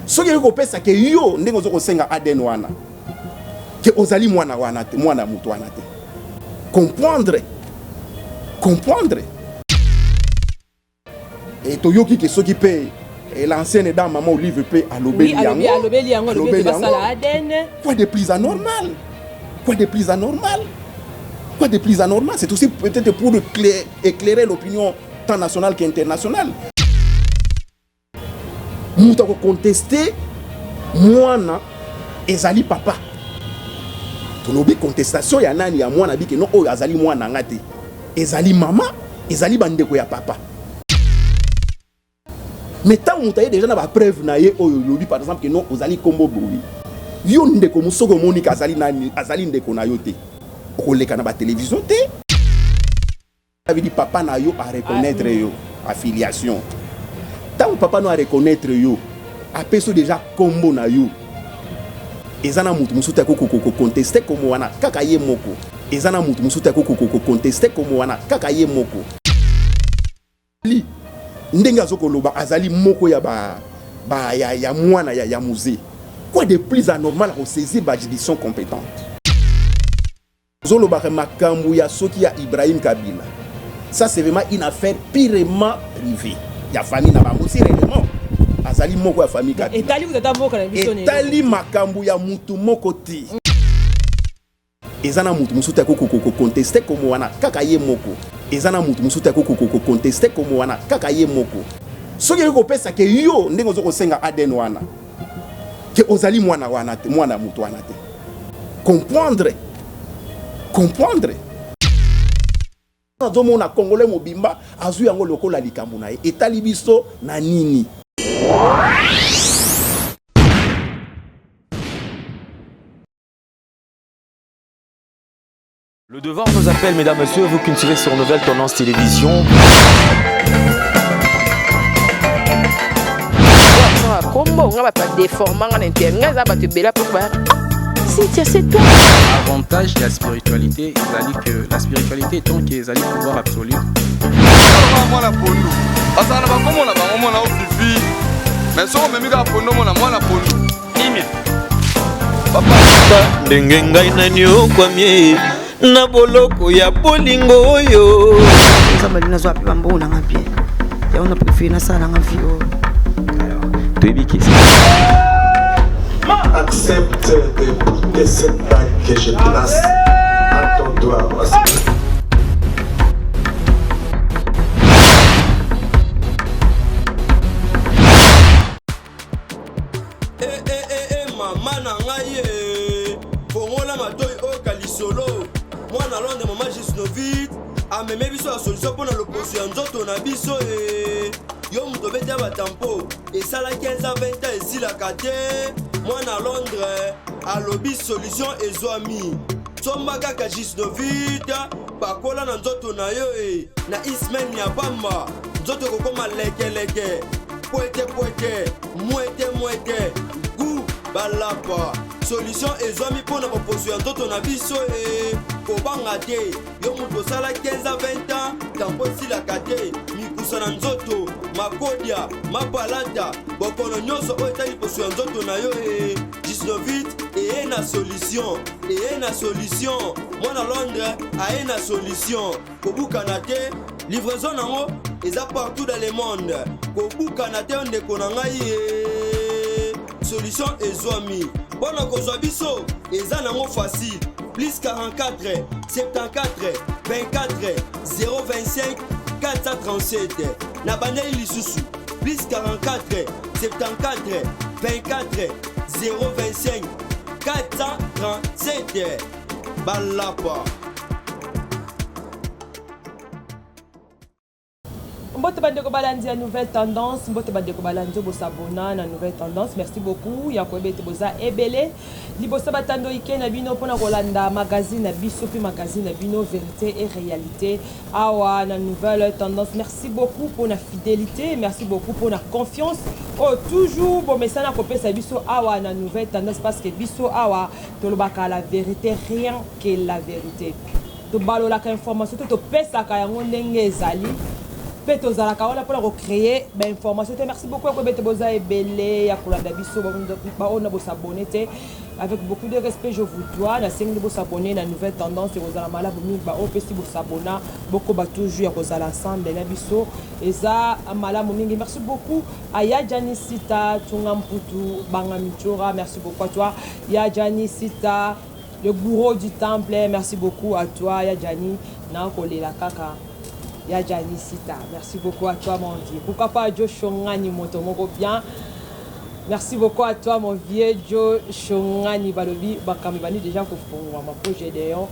Soki ekoki kopesa ke yo ndenge ozo kosenga ADN wana ke ozali mwana wana te, mwana ya moto wana te. Comprendre, comprendre. Et toyoki ke soki pe l'ancienne dame maman Olive pe alobeli oui, yango, alobeli yango, alobeli yango, ADN. Quoi de plus anormal? Quoi de plus anormal? Quoi de plus anormal? C'est aussi peut-être pour éclairer l'opinion tant nationale qu'internationale. Moto ako contester mwana ezali papa. Tolobi contestation ya nani ya mwana bike non oyo azali mwana nga te. Ezali mama, ezali bandeko ya papa. Mais tant moto aye déjà na ba preuve na ye oyo lobi par exemple que non ozali kombo boye. Yo ndeko mosoko omoni ka azali nani, azali ndeko na yo te. Okoleka na ba télévision te. Ça veut dire papa na yo a reconnaître yo affiliation. Tant papa no a reconnaître yo, apeso déjà kombo na yo. Eza na mutu mususu te ko ko contester kombo wana kaka ye moko. Eza na mutu mususu te ko ko contester kombo wana kaka ye moko. Li ndenge azo koloba azali moko ya ba ba ya, ya mwana ya, ya musée. Quoi de plus anormal à saisir ba juridiction compétente? Ozolobaka makambo ya soki ya Ibrahim Kabila. Ça c'est vraiment une affaire purement privée. Ya famille na bango si réellement azali moko ya famille Kabila. Etali kutata mboka na biso ne. Etali makambo ya mutu moko te. Eza na mutu mususu te ko ko contester kombo wana kaka ye moko. Eza na mutu mususu te ko ko contester kombo wana kaka ye moko. Soki ekoki kopesa ke yo ndenge ozo kosenga ADN wana ke ozali mwana wana te, mwana ya moto wana te. Comprendre, comprendre. Nazomona Congolais mobimba azwi yango lokola likambo na ye. Etali biso na nini? Le devoir nous appelle, mesdames, messieurs, vous qui nous suivez sur Nouvelle Tendance Télévision. Kombo nga bato badeforma nga na inter nga eza bato ebele apo ba Cynthia c'est toi. Avantage ya spiritualité ezali que la spiritualité étant que ezali pouvoir absolu. Mwana pondu azala na bakombo na bango mwana ofifi mais soki omemi kaka pondu omona mwana pondu Kimia. Papa. Ndenge ngai naniokwami na boloko ya bolingo oyo. Nzambe alingi nazwa mpe bambongo na nga bien yango na prefere nasala nanga vie oyo. Toyebi ke Accepte de porter cette bague que je place à ton doigt. Eh, eh, eh, eh, mama na ngai eh. Fongola matoi oyoka lisolo. Mwana Londres mama Gisnovit ameme biso ya solution mpo na loposo ya nzoto na biso eh. Yo moto obeti ya batampo esala 15 ans 20 ans esilaka te. Mwana Londres alobi solution ezwami. Somba kaka Gisnovit pakola na nzoto na yo e na ismail ya pamba nzoto ekokoma lekeleke pwete pwete mwete mwete gu balapa solution ezwami mpo na baposo ya nzoto na biso e kobanga te yo moto osala 15 a 20 ans tampo esilaka te mikusa na nzoto makodia mapalata bokono nyonso oyo etali poso ya nzoto na yo e gisnovit eye na solution eye na solution mwana londres aye na solution kobukana te livraison nango eza partout dans le monde kobukana te ndeko na ngai ye solution ezwami mpo na kozwa biso eza nango facile plus 44 74 24 025 437 na bandeli lisusu plus 44 74 24 025 437 balapa Mbote bandeko balandi ya nouvelle tendance, mbote bandeko balandi oyo bosabona na nouvelle tendance. Merci beaucoup ya koyeba ete boza ebele liboso batando ike na bino mpona kolanda magazine na biso mpe magazine na bino verite et réalité awa na nouvelle tendance. Merci beaucoup mpona fidélité, merci beaucoup mpona confiance oyo toujours bomesana kopesa biso awa na nouvelle tendance parce que biso awa tolobaka la vérité rien que la vérité. Tobalolaka information te, topesaka yango ndenge ezali. Mpe tozalaka wana mpona ko creer ba information te. Merci beaucoup ya koyeba ete boza ebele ya kolanda biso baoyo na bosabone te. Avec beaucoup de respect je vous dois, nasengi bosabone na Nouvelle Tendance, ekozala malamu mingi. Baoyo mpe si bosabona, bokoba toujours ya kozala ensemble na biso, eza malamu mingi. Merci beaucoup à Ya Jani Sita Tunga Mputu Banga Michora, merci beaucoup à toi Ya Jani Sita, le bourreau du temple, merci beaucoup à toi Ya Jani, nakolela kaka Ya Gianni Sita, merci beaucoup à toi mon vieux. Pourquoi pas Joe Shongani moto moko bien. Merci beaucoup à toi mon vieux Joe Shongani balobi bakambi bandi déjà kofungwama po Gedeon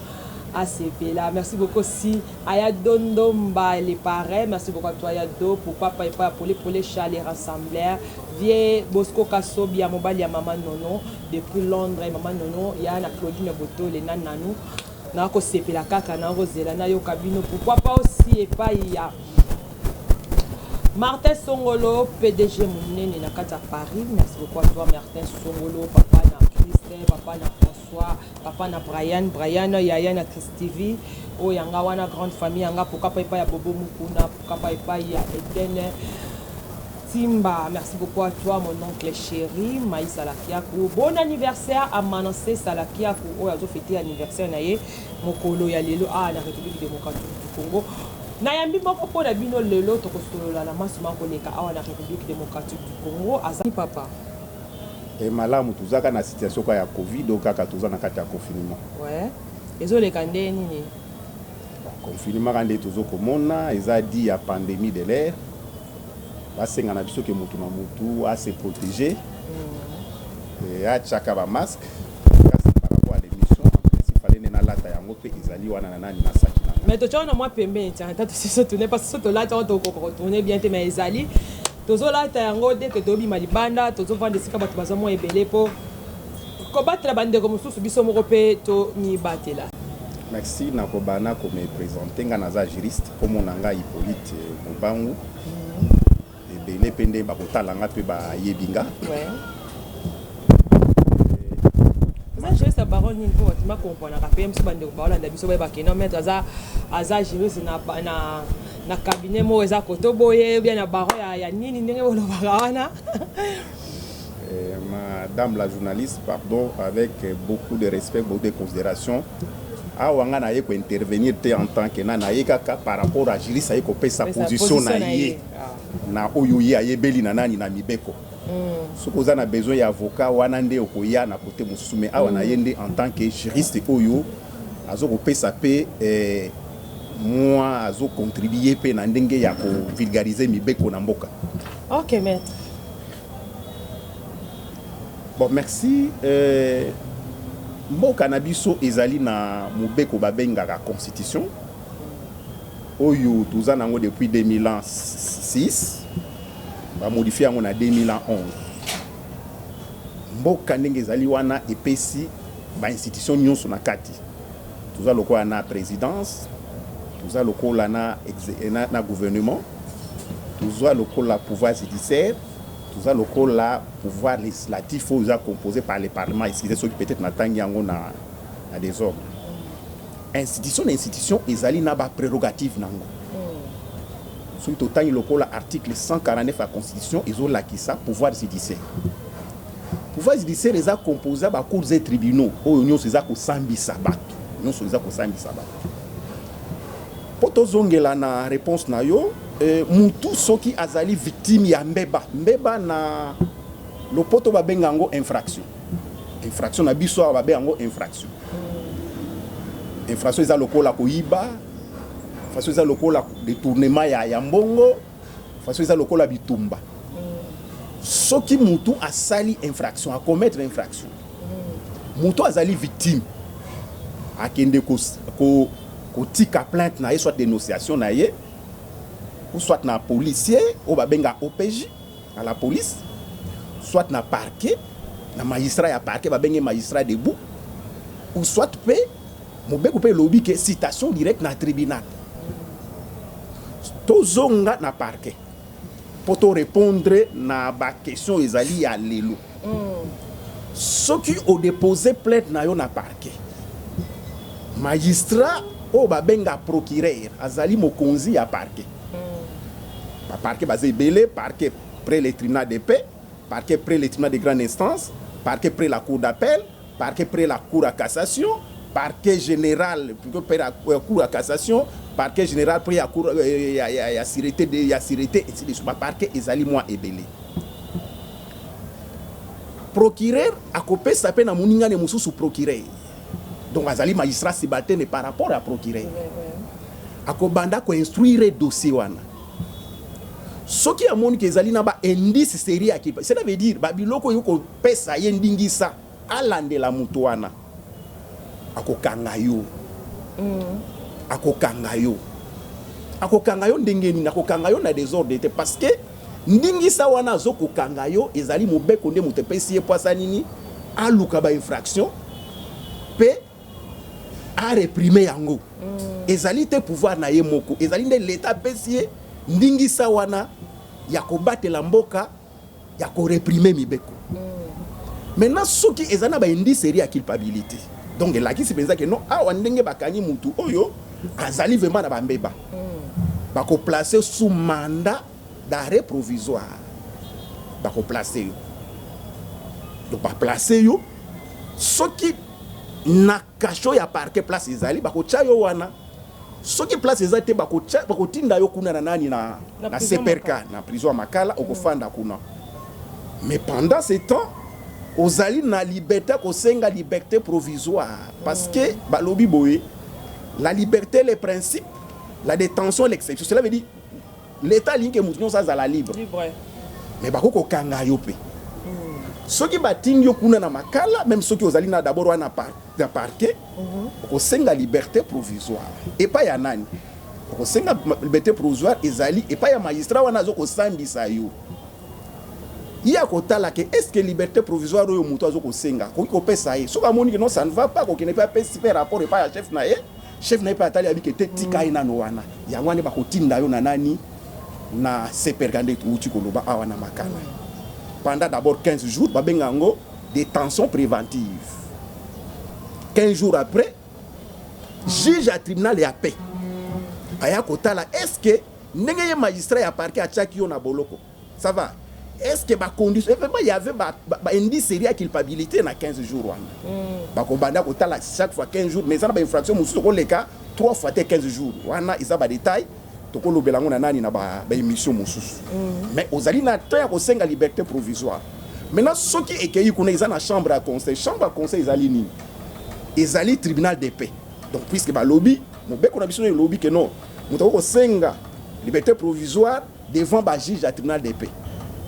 asepela. Merci beaucoup aussi à Dondo Mba les parrains. Merci beaucoup à toi Yado. Pourquoi pas epa Pole Pole Charles Rassembleur. Vieux Bosco Kasobia mobali ya maman Nono depuis Londres maman Nono ya na Claudine Botole na Nanou. Nakosepela kaka nakozela nayoka bino. Pourquoi pas aussi epai ya Martin Songolo, PDG monene na kati ya Paris. Merci beaucoup à toi Martin Songolo, papa na Christ, papa na François, papa na Brian, Brian yaya na Christ TV. Oyo yanga wana grande famille yanga, pourquoi pas epai ya Bobo Mukuna, pourquoi pas epai ya Eden Timba. Merci beaucoup à toi mon oncle chéri Maï Salakiaku. Bon anniversaire à Manassé Salakiaku oyo azo fêter anniversaire na ye mokolo ya lelo awa na République démocratique du Congo. Nayambi moko mpo na bino lelo, tokosolola na maso makoleka awa na République démocratique du Congo. Aza papa. E malamu, tozaka na situation kaka ya Covid oyo, kaka toza na kati ya confinement. Ouais. Ezoleka nde nini? Confinement kaka nde tozokomona eza di ya pandémie de l'air. Basenga na biso ke motu na motu ase protéger, atiaka bamasque. Kasi par rapport à l'émission, en principe fallait nde nalata yango mpe ezali wana na nani na saki na nga. Mais totyaka na mwa pembeni tiaka ta tosi tourne, parce que so tolata yango tokoka kotourne bien te. Mais ezali tozolata yango dès que tobima libanda, tozovanda esika bato baza mwa ebele mpo kobatela bandeko mosusu, biso moko mpe tomibatela. Merci. Nakobana kome présenter, nga naza juriste, kombo na ngai Hippolyte Mobangu. Ebele mpe nde bakotala nga mpe bayebi nga. Oza juriste ya barreau nini? Mpo bato bakomprenaka mpe biso, bandeko baolanda biso bayebake no maître aza juriste na cabinet moko eza koto boye, bien na barreau ya nini, ndenge bolobaka wana. Madame la journaliste, pardon, avec beaucoup de respect, beaucoup de considération, awa nga naye kointervenir te en tant que na naye kaka par rapport à juriste aye kopesa position na ye na oyo ye ayebeli na nani na mibeko. Soki oza na besoin ya avocat wana nde okoya na kote mosusu, mais awa na ye nde en tant que juriste oyo azokopesa mpe mwa azocontribue mpe na ndenge ya kovulgariser mibeko na mboka. Ok maître. Bon, merci. Mboka na biso ezali na mobeko babengaka constitution oyo toza nango depuis 2006, bamodifie yango na 2011. Mboka ndenge ezali wana epesi bainstitution nyonso na kati. Toza lokola na présidence, toza lokola na gouvernement, toza lokola pouvoir judiciaire, toza lokola pouvoir législatif oyo eza composé par le parlement. Excusez soki peut-être natangi yango na désordre. Institution na institution ezali na baprérogative nango. Soki totangi lokola article 149 ya constitution, ezolakisa pouvoir judiciaire. Pouvoir judiciaire eza composé ya bacours et tribunaux oyo nyonso eza kosambisa bato, nyonso eza kosambisa bato. Mpo tozongela na réponse na yo, mutu soki azali victime ya mbeba, mbeba na lopoto babenga yango infraction. Infraction na biso awa babenga yango infraction. Infraction eza lokola koyiba, infraction eza lokola détournement ya mbongo, infraction eza lokola bitumba. Soki mutu asali infraction, acommettre infraction, mutu azali victime akende kotika plainte na ye, soit dénonciation na ye, ou soit na policier oyo babenga OPJ à la police, soit na parquet, na magistrat ya parquet babenge magistrat debout, ou soit mpe mobeko mpe elobi ke citation directe na tribunal. Tozonga na parquet mpo torépondre na baquestion ezali ya lelo. Soki odépose plainte na yo na parquet, magistrat oyo babenga procureur azali mokonzi ya parquet. Baparquet baza ebele: parquet près le tribunal de paix, parquet près le tribunal de grande instance, parquet près la cour d'appel, parquet près la cour à cassation, parquet général plutôt près la cour à cassation, parquet général près ya cour ya sûreté, ainsi de suite. Baparquet ezali mwa ebele. Procureur akopesa mpe na moningane mosusu procureur, donc azali magistrat subalterne par rapport ya procureur. Akobanda koinstruire dossier wana. Soki amoni ke ezali na baindice sérieux ya culpa, cela veut dire babiloko oyo kopesa ye ndingisa alandela moto wana, akokanga yo. Akokanga yo, akokanga yo ndenge nini? Akokanga yo na désordre te, parce que ndingisa wana azokokanga yo ezali mobeko nde moto epesi ye po asala nini? Aluka bainfraction mpe aréprimer yango. Ezali te pouvoir na ye moko, ezali nde leta apesi ye ndingisa wana ya kobatela mboka, ya koréprimer mibeko. Maintenant, soki eza na baindice sérieux ya culpabilité, donc elakisi mpenza ke non, awa ndenge bakangi mutu oyo azali vraiment na bambeba, bakoplace sous mandat d'arrêt provisoire. Bakoplace yo, donc baplace yo soki na cachot ya parquet place ezali, bakotya yo wana. Soki place eza te, bakotinda yo kuna na nani? Na CPRK, na prison ya Makala. Okofanda kuna, mais pendant ce temps ozali na liberté kosenga liberté provisoire, parce que balobi boye: la liberté le principe, la détention l'exception. Cela veut dire l'état alingi ke motu nyonso azala libre, mais bakoki kokanga yo mpe soki batindi yo kuna na Makala. Même soki ozali na d'abord wana na parquet, okosenga liberté provisoire epai ya nani? Okosenga liberté provisoire ezali epai ya magistrat wana azokosambisa yo. Ye akotala ke est ce que liberté provisoire oyo moto azokosenga akoki kopesa ye. Soki amoni ke non, ça ne va pas, akokende mpe apesi mpe rapport epai ya chef na ye. Chef na ye mpe atali, abi ke te, tika ye nano wana. Yango wana bakotinda yo na nani? Na CPRK nde touti koloba awa na Makala, pendant d'abord 15 jours. Babenga yango détention préventive. 15 jours après, juge ya tribunal ya paix aya kotala est ce que ndenge ye magistrat ya parquet atiaki yo na boloko, ça va, est ce que bacondition vraiment il y avait baindice sérieux ya culpabilité na 15 jours wana. Bakobanda kotala chaque fois 15 jours, mais eza na bainfraction mosusu okoleka 3 fois te 15 jours wana. Eza badétail, tokolobela yango na nani? Na baémission mosusu. Mais ozali na temps ya kosenga liberté provisoire. Maintenant, soki ekei kuna, eza na chambre ya conseil. Chambre ya conseil ezali nini? Ezali tribunal de paix. Donc puisque balobi, mobeko na biso elobi ke non, moto akoki kosenga liberté provisoire devant bajuge ya tribunal de paix.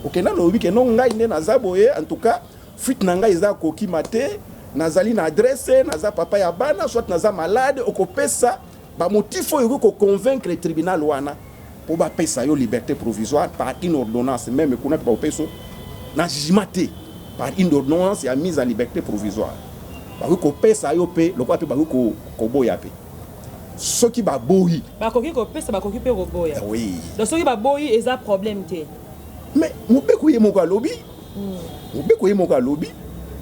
Okenda, lobi ke non, ngai nde naza boye, en tout cas fuite na ngai eza kokima te, nazali na adresse, naza papa ya bana, soit naza malade. Okopesa bamotif oyo okoki koconvaincre tribunal wana mpo bapesa yo liberté provisoire par une ordonnance. Même kuna mpe bakopesa na jugement te, par une ordonnance ya mise en liberté provisoire. Bakoki kopesa yo mpe lokola mpe bakoki koboya mpe. Soki baboyi, Bakoki kopesa, bakoki mpe koboya. Oui. Donc soki baboyi, eza problème te? Mais mobeko ye moko alobi, mobeko ye moko alobi,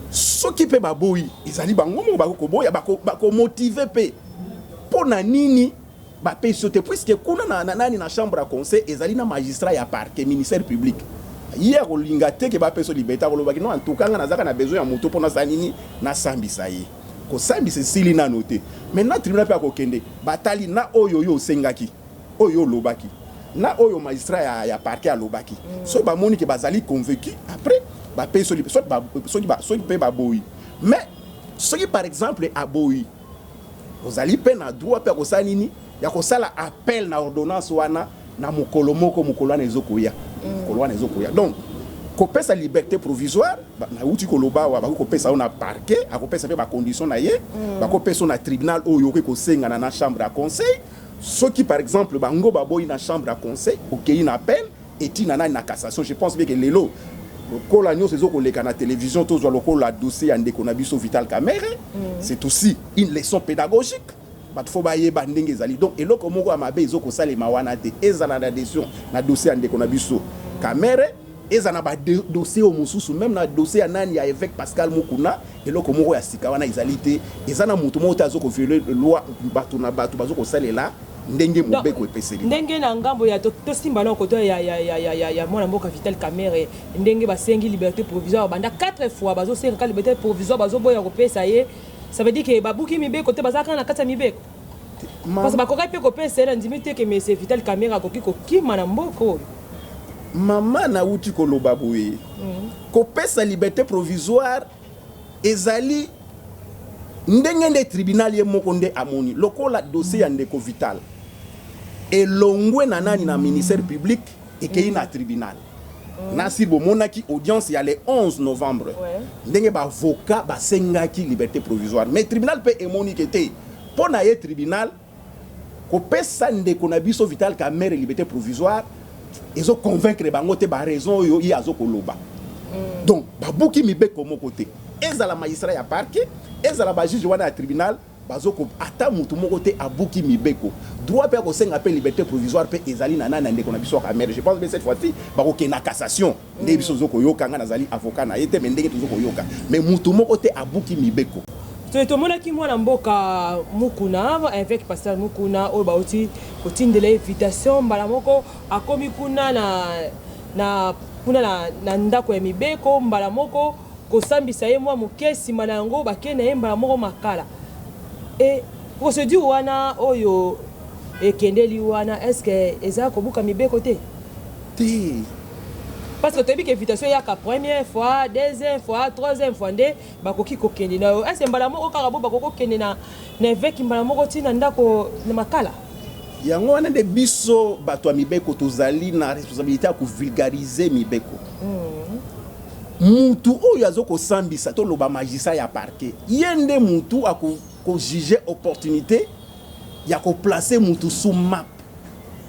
soki mpe baboyi, ezali bango moko bakoki koboya, bakomotiver mpe mpo na nini bapesi yo te, puisque kuna na nani? Na chambre ya conseil ezali na magistrat ya parquet, ministère public. Ye akolinga te ke bapesa yo liberté. Akolobaki non, en tout cas nga nazaka na besoin ya moto mpo nasala nini? Nasambisa ye. Kosambisa esili nano te. Maintenant tribunal mpe akokende, batali na oyo yo osengaki, oyo olobaki, na oyo magistrat ya parquet alobaki. Soki bamoni ke bazali convaincu, après bapesi yo. Soki mpe baboyi, mais soki par exemple aboyi, ozali mpe na droit mpe ya kosala nini? Ya kosala appel na ordonnance wana na mokolo moko, mokolo wana ezokoya, mokolo wana ezokoya. Donc kopesa liberté provisoire, nauti koloba awa, bakoki kopesa yo na parquet, akopesa mpe bacondition na ye. Bakopesa yo na tribunal oyo okoki kosengana na chambre ya conseil. Soki par exemple bango baboyi na chambre ya conseil, okei na appel etina nani? Na cassation. Je pense bien ke lelo lokola nyonso ezokoleka na télévision, tozwa lokola dossier ya ndeko na biso Vital Kamerhe. C'est aussi une leçon pédagogique. Bato fo bayeba ndenge ezali. Donc eloko moko ya mabe ezokosalema wana te. Ezala na décision na dossier ya ndeko na biso Kamerhe, eza na badossier oyo mosusu, même na dossier ya nani? Ya évêque Pascal Mukuna, eloko moko ya sika wana ezali te. Eza na motu moko te azokovioler loi. Bato na bato bazokosalela Ndenge mobeko epeseli. Ndenge na ngambo ya tosimba na koto ya mwana mboka Vital Kamerhe, ndenge basengi liberté provisoire banda 4 fois, bazosenga ka liberté provisoire, bazoboya kopesa ye. Ça veut dire que babuki mibeko te, baza kaka na kati ya mibeko, parce que bakokaki mpe kopesa ye. Na ndimi te ke monsieur Vital Kamerhe akoki kokima na mboka oyo. Mama, nauti koloba boye, kopesa liberté provisoire ezali ndenge nde tribunal ye moko nde amoni lokola dossier ya ndeko Vital elongwe na nani, na ministère public, ekei na tribunal. Nasi bomonaki audience ya le 11 novembre, ndenge baavocat basengaki liberté provisoire, mais tribunal mpe emoni ke te. Mpo na ye tribunal, kopesa ndeko na biso Vital Kamerhe liberté provisoire ezoconvaincre bango te, baraison oyo ye azokoloba. Donc babuki mibeko moko te. Ezala magistrat ya parquet, ezala bajuge wana ya tribunal, bazoko ata mutu moko te abuki mibeko. Droit mpe akosenga mpe liberté provisoire mpe ezali na nani, na ndeko na biso Kamerhe. Je pense mpe cette fois-ci bakokende na cassation. Ndenge biso tozokoyoka, nga nazali avocat na ye te, mais ndenge tozokoyoka, mais mutu moko te abuki mibeko. Tomonaki mwana mboka Mukuna, évêque pasteur Mukuna, oyo bauti kotindela invitation. Mbala moko akomi kuna na kuna na ndako ya mibeko, mbala moko kosambisa ye mwa moke. Nsima na yango bakei na ye mbala moko Makala. E procédure wana oyo ekendeli wana, est ce que eza kobuka mibeko te? Te. Parce que toyebi ke invitation eyaka première fois, deuxième fois, troisième fois nde bakoki kokende na yo. Ese mbala moko kaka bo bakoki kokende na évêque mbala moko ntina ndako na Makala? Yango wana nde biso bato ya mibeko tozali na responsabilité ya kovulgariser mibeko. Mutu oyo aza kosambisa, toloba magistrat ya parquet, ye nde mutu akojuger opportunité ya koplacer mutu sous MAP.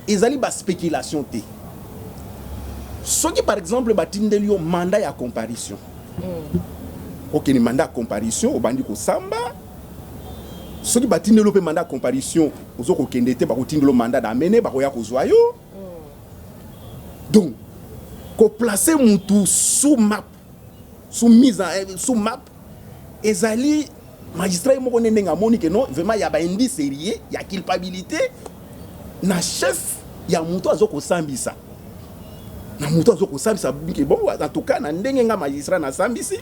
Ezali baspéculation te. Soki par exemple batindeli yo mandat ya comparution, okende mandat ya comparution, obandi kosamba. Soki batindeli yo mpe mandat ya comparution, ozo kokende te, bakotindela yo mandat d'amener, bakoya kozwa yo. Donc koplacer mutu sous MAP, sous mise en, sous MAP, ezali magistrat ye moko nde ndenge amoni ke non, vraiment ya baindice sérieux ya culpabilité na chef ya moto azo kosambisa, na moto azo kosambisa ke bon, en tout cas na ndenge nga magistrat nasambisi,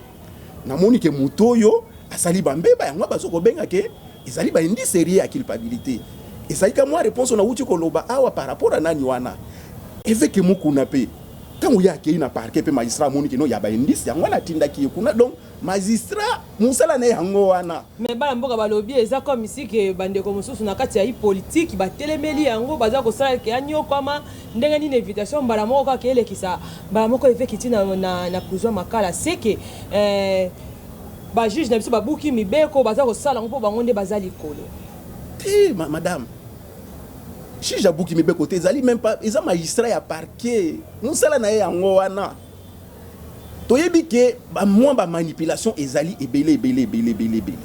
namoni ke moto oyo asali bambeba. Yango bazo kobenga ke ezali baindice sérieux ya culpabilité. Ezali ka mwa réponse nauti koloba awa par rapport a nani wana, évêque Mukuna. Mpe ntango ye akei na parquet mpe magistrat amoni ke non, ya baindice, yango wana atindaki ye kuna. Donc magistrat, mosala na ye yango wana. Mais bana mboka balobi eza comme si ke bandeko mosusu na kati ya ye politike batelemeli yango, baza kosala ke anyokwama. Ndenge nini invitation mbala moko kaka elekisa mbala moko évêque ti na prison Makala? Seke bajuge na biso babuki mibeko, baza kosala yango mpo bango nde baza likolo. Te, madame, juge abuki mibeko te. Ezali même pas, eza magistrat ya parquet, mosala na ye yango wana. Toyebi ke bamwa bamanipulation ezali ebele ebele ebele ebele ebele,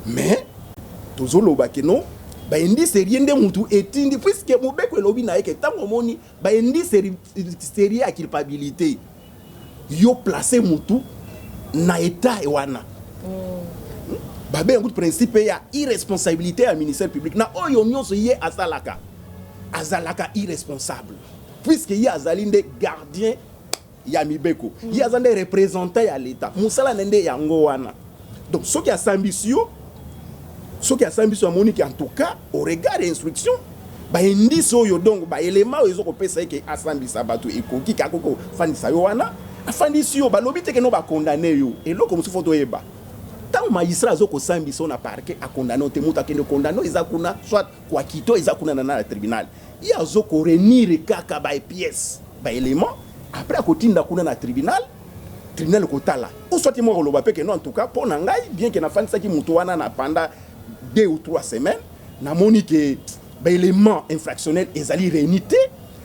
mais tozoloba ke non, baindice sérieux nde mutu etindi, puisque mobeko elobi na ye ke ntango omoni baindice sérieux ya culpabilité, yo place mutu na état wana. Babenga kutu principe ya irresponsabilité ya ministère public. Na oyo nyonso ye asalaka, azalaka irresponsable, puisque ye azali nde gardien ya mibeko, ye aza nde représentant ya l'État, mosala na nde yango wana. Donc soki asambisi yo, soki asambisi yo, amoni ke en tout cas au regard ya instruction, baindice oyo, donc baélément oyo ezokopesa ye ke asambisa bato, ekoki ke akoki kofandisa yo wana, afandisi yo. Balobi te ke no bakondamner yo. Eloko mosusu fo toyeba, ntango magistrat azokosambisa yo na parquet, akondamner yo te. Moto akende condamner eza kuna, soit koacquitter, eza kuna na tribunal. Ye azokoréunir kaka bapièce, baélément, après akotinda kuna na tribunal. Tribunal kotala, ou soit moko koloba mpe ke non, en tout cas mpo na ngai, bien ke nafandisaki moto wana na pendant 2 ou 3 semaines, namoni ke baélément infractionnel ezali réuni te,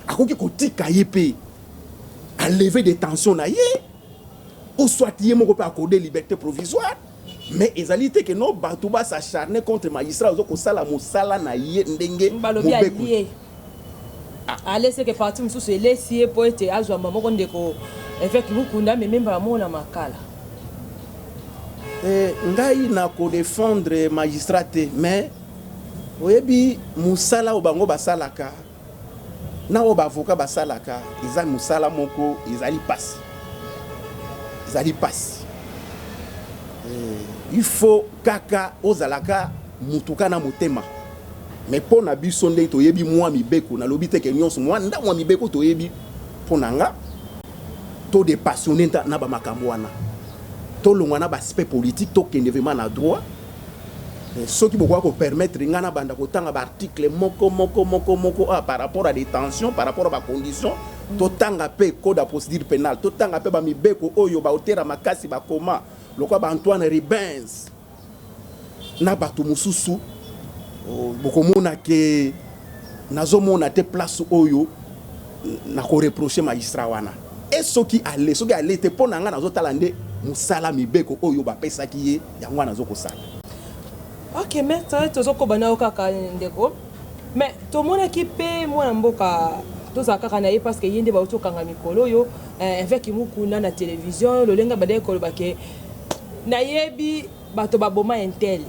akoki kotika ye mpe alever détention na ye, ou soit ye moko mpe accorde liberté provisoire. Mais ezali te ke no bato bas'acharner contre magistrat azo kosala mosala na ye ndenge balobi. Mobeko. Alie aleseke parti mosusu elesi ye mpo ete azwamba moko ndeko évêque Mukuna ameme mbala moko na Makala. Ngai na kodéfendre magistrat te, mais Oyebi, mosala oyo bango basalaka na oyo baavocat basalaka eza mosala moko ezali pasi, ezali pasi. Il faut kaka ozalaka mutuka na motema. Mais mpo na biso, ndenge toyebi mwa mibeko, nalobi te ke nyonso, mwa ndambo ya mibeko toyebi, mpo na nga todépassionner na bamakambo wana, tolongwa na baaspect politique, tokende vraiment na droit. Soki bokoka kopermettre ngai nabanda kotanga baarticle moko moko moko moko par rapport à détention, par rapport à bacondition, totanga mpe code ya procédure pénale, totanga mpe bamibeko oyo baotera makasi bakoma lokola baAntoine Ribens na bato mosusu, bokomona ke nazomona te place oyo nakoreprocher magistrat wana. E soki ale, soki ale te, mpo na ngai nazotala nde mosala mibeko oyo bapesaki ye, yango wana azokosala. Ok, maître, tozokoba na yo kaka, ndeko. Mais tomonaki mpe mwana mboka, tozala kaka na ye parce que ye nde bauti okanga mikolo oyo, évêque Mukuna, na télévision, lolenge bandeki koloba ke nayebi bato baboma un tel,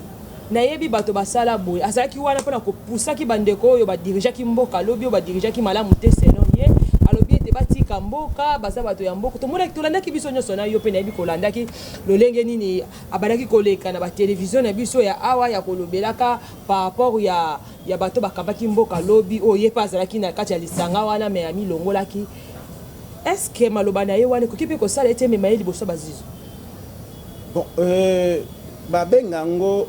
nayebi bato basala boye. Azalaki wana mpona kopusaki bandeko oyo badirigeaki mboka alobi, oyo badirigeaki malamu te selon ye. Alobi ete batika mboka, baza bato ya mboka. Tomonaki, tolandaki biso nyonso na yo mpe nayebi kolandaki lolenge nini abandaki koleka na batelevizio na biso ya awa ya kolobelaka par rapport ya bato bakambaki mboka lobi, oyo ye mpe azalaki na kati ya lisanga wana, me amilongolaki. Est ce que maloba na ye wana ekoki mpe kosala ete emema ye liboso bazizo? Bon, babenga yango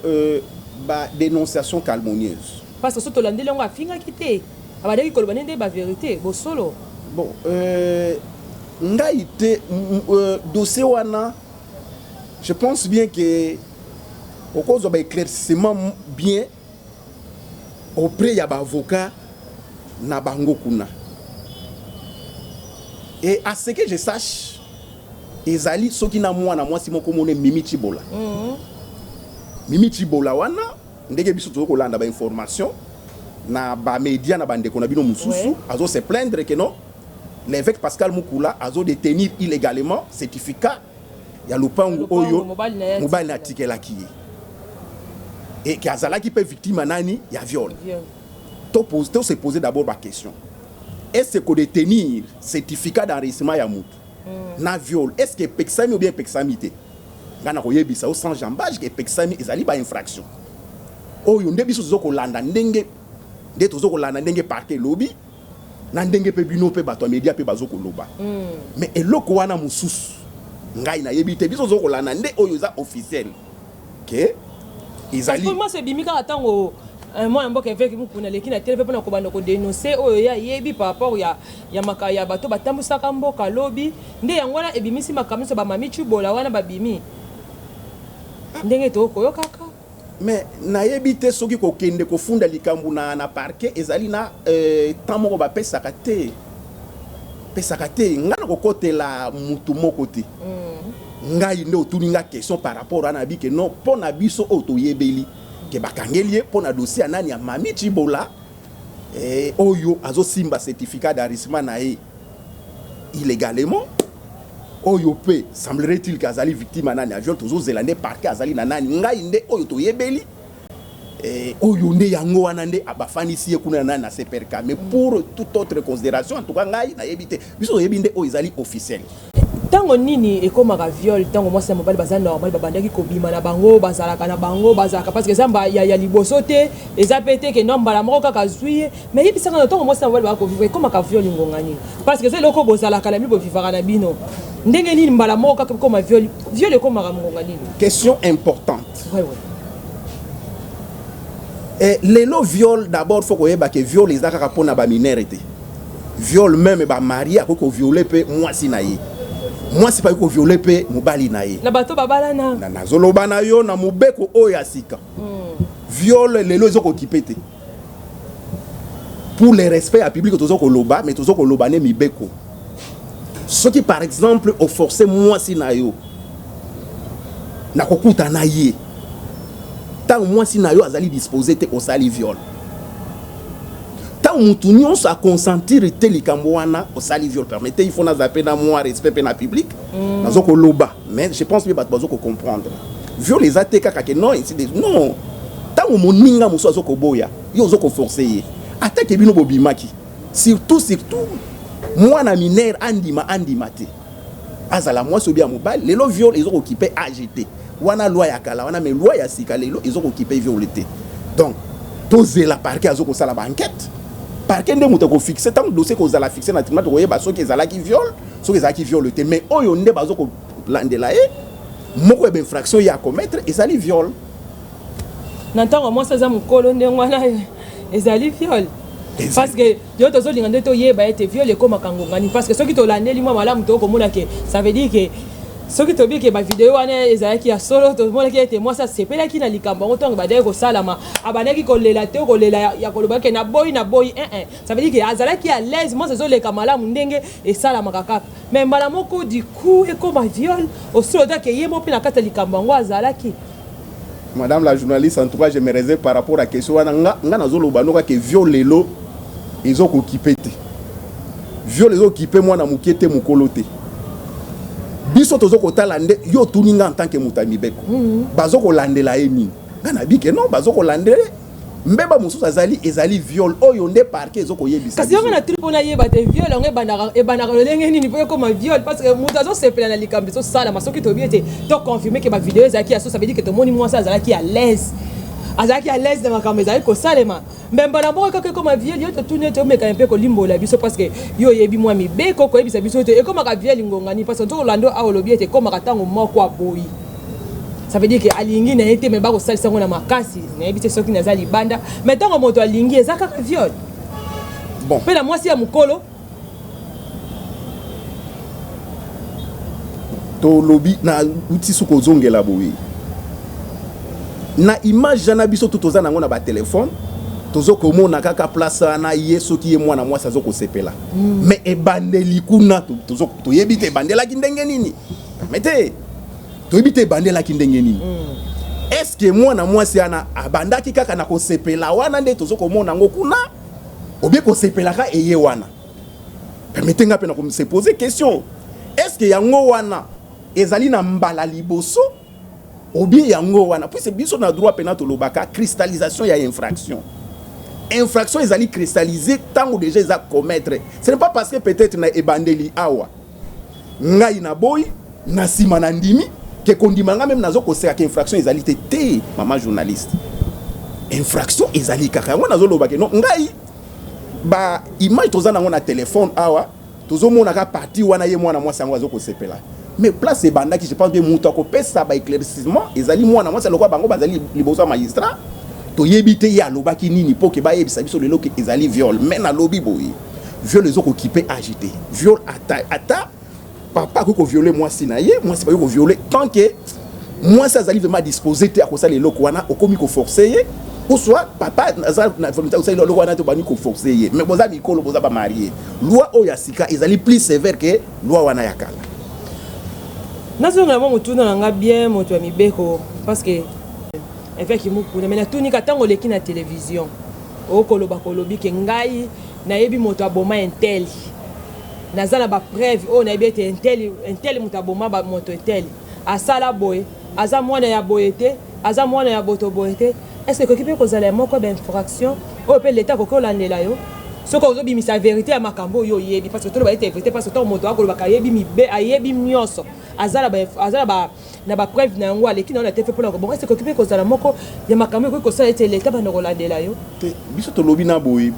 badénonciation calomnieuse. Parce que so tolandeli yango, afingaki te, abandaki koloba nde nde bavérité, bosolo. Bon, ngai te, dossier wana, je pense bien que okozwa baéclaircissement bien auprès ya baavocat na bango kuna. Et à ce que je sache, ezali soki na mwana mwasi moko mone Mimi Chibola. Mimi Chibola wana, ndenge biso tozo kolanda bainformation na bamédia na bandeko na bino mosusu, azo se plaindre que non, l'évêque Pascal Mukula azo détenir illégalement certificat ya lopango Lopango, oyo mobali na ye mobali na atikelaki ye, et ke azalaki mpe victime ya nani, ya viol. Viol. To se poser d'abord baquestion: est ce kodétenir certificat d'enregistrement ya mutu na viol, est ce que epekisami ou bien epekisami te? Ngai na koyebisa yo sans jambage ke epekisami, ezali bainfraction oyo nde biso tozo kolanda, ndenge nde tozo kolanda, ndenge parquet elobi, na ndenge mpe bino mpe bato ya media mpe bazo koloba. Mais eloko wana mosusu ngai nayebi te. Biso tozo kolanda nde oyo eza officiel ke ezali. Parce que ebimi kaka ntango mwana mboka évêque Mukuna aleki na tele mpe mpona kobanda kodénoncer oyo ye ayebi par rapport ya maka ya bato batambwisaka mboka lobi. Nde yango wana ebimisi makambo nyonso, bamami Cibola wana babimi ndenge tokoyokaka. Mais nayebi te soki kokende kofunda likambo na parquet ezali na temps moko bapesaka te, pesaka te. Ngai na kokotela mutu moko te. Ngai nde otuni nga question par rapport wana, nayebi ke non, mpo na biso oyo toyebeli ke bakangeli ye mpo na dossier ya nani, ya Mami Cibola, oyo azosimba certificat d'enregistrement na ye illégalement, oyo mpe semblerait-il ke azali victime ya nani, ya viol. Tozozela nde parquet azali na nani. Ngai nde oyo toyebeli, oyo nde yango wana nde bafandisi ye kuna na nani, na CPRK. Mais pour toute autre considération, en tout cas ngai nayebi te. Biso toyebi nde oyo ezali officiel. Ntango nini ekomaka viol? Ntango mwasi na mobali baza normal, babandaki kobima na bango, bazalaka na bango, bazalaka, parce que eza ya liboso te, eza pe te ke no mbala moko kaka zwi ye. Mais yebisaka na ntango mwasi na mobali baka kovivre, ekomaka viol ngonga nini? Parce que eza eloko bozalaka na bino, bovivaka na bino ndenge nini, mbala moko kaka ekoma viol? Viol ekomaka ngonga nini? Question importante. Ouais. Lelo viol, d'abord faut koyeba ke viol eza kaka mpona baminere te. Viol, même bamariés akoki kovioler mpe mwasi na ye, mwasi mpe akoki kovioler mpe mobali na ye. Na bato babalana? Nazoloba na yo na mobeko oyo ya sika. Viol lelo ezokokipe te. Pour le respect ya public tozo koloba, mais tozo koloba ne mibeko. Soki par exemple oforce mwasi na yo na kokuta na ye ntango mwasi na yo azali disposé te, osali viol. Ntango mutu nyonso aconsentir te likambo wana, osali viol. Permettez, il faut naza mpe na mwa respect mpe na public. Nazo koloba, mais je pense mpe bato bazo kocomprendre. Viol eza te kaka ke non, ainsi de non. Ntango moninga mosusu azo koboya, Yo ozo koforce ye atake bino bobimaki, surtout surtout mwana mineur, andima andima te, azala mwasi obi ya mobali. Lelo viol ezokokipe age te. Wana loi ya kala wana, mais loi ya sika lelo ezokokipe viol te. Donc tozela parquet azokosala baenquête. Parquet nde moto akofixe. Ntango dossier kozala fixe na tribunal, tokoyeba soki ezalaki viol, soki ezalaki viol te. Mais oyo nde bazokolandela ye, moko ya bainfraction ye acommettre ezali viol. Na ntango mwasi aza mokolo, ndenge wana ezali viol, parce que yo tozolinga nde toyeba ete viol ekomaka ngongani, parce que soki tolandeli mwa malamu, tokomona ke ça veut dire ke soki toyebi ke bavideo wana ezalaki ya solo, tomonaki ete mwasi asepelaki na likambo yango. Ntango ebandaki kosalama, abandaki kolela te, kolela ya koloba ke naboyi, naboyi 1. Ça veut dire ke azalaki à l'aise, mwasi ezoleka malamu ndenge esalamaka kaka. Mais mbala moko du coup ekoma viol, osolo otake ye mo mpe na kati ya likambo yango azalaki. Madame la journaliste, en tout cas je me réserve par rapport à question wana. Nga nazoloba noka ke viol lelo ezokokipe te. Viol ezokipe mwana moke te, mokolo te. Biso tozokotala nde yo otuni nga en tant que moto ya mibeko, bazokolandela ye nini? Nga nabi ke non, bazokolandela mbeba mosusu azali, ezali viol oyo nde parquet ezokoyebisa. Kasi yango na tuli mpona yeba te, viol yango ebandaka lolenge nini mpo ekoma viol? Parce que moto azosepela na likambo ezosalama. Soki toyebi ete toconfirme ke bavideo ezalaki ya so, ça veut dire ke tomoni mwasi azalaki à l'aise, azalaki à l'aise na makambo ezalaki kosalema. Me mbala moko kaka ekoma viol. Yo totuni ete omekana mpe kolimbola biso, parce que yo oyebi mwa mibeko, koyebisa biso ete ekomaka viol ngongani, parce que nzokolanda awa olobi ete ekomaka ntango moko aboyi. Ça veut dire ke alingi na ye te, me bakosalisa yango na makasi. Nayebi te soki naza libanda, mais ntango moto alingi, eza kaka viol? Bon. Mpe na mwasi ya mokolo? Tolobi na uti soki ozongela boye na image na biso tu toza nango na batelefone, tozokomona kaka place wana ye, soki ye mwana mwasi azokosepela. Mais ebandeli kuna toyebi te ebandelaki ndenge nini. Mais te, toyebi te ebandelaki ndenge nini. Est ce que mwana mwasi wana abandaki kaka na kosepela wana nde tozokomona yango kuna, obie kosepelaka eye wana? Permettez nga mpe na se poser question: est ce que yango wana ezali na mbala liboso, obie yango wana? Puisque biso na droit pénal tolobaka cristallisation ya infraction. Infraction ezali cristallisé ntango déjà eza commettre. Ce n'est pas parce que peut-être na ebandeli awa ngai naboyi, na nsima na ndimi, ke kondima nga meme nazokosekaka infraction ezali te. Te, mama journaliste, infraction ezali kaka. Yango nazoloba ke non, ngai ba image toza nango na telefone awa, tozomonaka partie wana ye mwana mwasi yango azokosepela. Mais place ebandaki, je pense bien moto akopesa ba éclaircissement ezali mwana mwasi. Lokola bango bazali liboso ya magistrat, toyebi te ye alobaki nini mpo ke bayebisa biso lelo ke ezali viol. Mais nalobi boye, viol ezokokipe age te. Viol, ata ata papa akoki koviole mwasi na ye, mwasi bakoki koviole, tant que mwasi azali vraiment disposé te akosala eloko wana, okomi koforce ye, ou soit papa aza na volonté akosala eloko wana te, obandi koforce ye. Mais boza mikolo, boza bamarie. Loi oyo ya sika ezali plus sévère ke loi wana ya kala. Nazongela mwa motuna na nga bien, moto ya mibeko, parce que évêque Mukuna, me natunika ntango oleki na télévision, okoloba kolobi ke ngai nayebi moto aboma un tel, naza na bapreuve oyo nayebi ete un tel, un tel moto aboma moto un tel, asala boye, aza mwana ya boye te, aza mwana ya boto boye te. Est ce que ekoki mpe kozala ya moko bainfraction oyo mpe leta akoki olandela yo soki ozobimisa vérité ya makambo oyo oyebi? Parce que toloba ete vérité, parce que ntango moto akolobaka ayebi mibe, ayebi nyonso, aza na bapreuve na yango, aleki na yo na te fe mpona kobongo. Est ce que ekoki mpe kozala moko ya makambo ekoki kosala ete leta banda kolandela yo? Te, biso tolobi na boye,